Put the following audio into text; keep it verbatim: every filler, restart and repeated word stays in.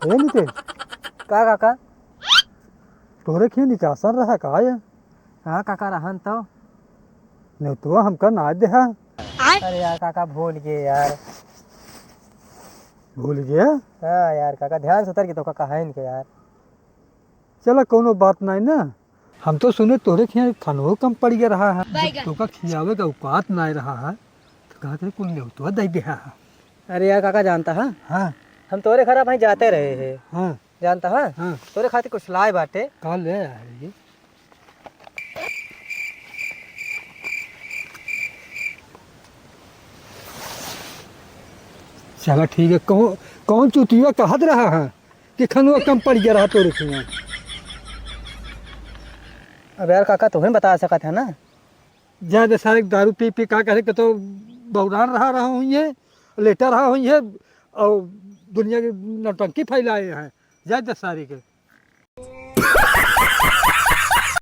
ए नितेश, का काका? तोहरे खिया निकासन रहा का ये? हाँ काका, रहन तो। नेउतवा हमका ना देहा। अरे यार काका, भूल गए यार। भूल गया? हाँ यार काका, ध्यान से उतर के तो काका है इनके यार। चला, कौनो बात नहीं ना। हम तो सुने तोरे खिया खानो कम पड़ गया रहा है। जब तोका खियावे का औकात नहीं रहा है, तो कहा तेरे कुल नेउतवा दे देहा है। अरे यार काका, जानता है, हाँ। हम तोरे घर भाई जाते रहे हैं। हाँ। जानता है, हाँ। तोरे खातिर कुछ लाए बाटे। का ले आए ये? चला ठीक है, कौन, कौन चुतिया कहत रहा है कि खनुआ कम पड़ गया रहा तोरे खिया? अब यार काका, तोहे बता सकत है ना। ज्यादा सारे दारू पी पी का करे के तो बौरान रहा, रहा हुई है, लेटा रहा हुई है और दुनिया की नौटंकी फैलाए हैं। ज्यादा सारे के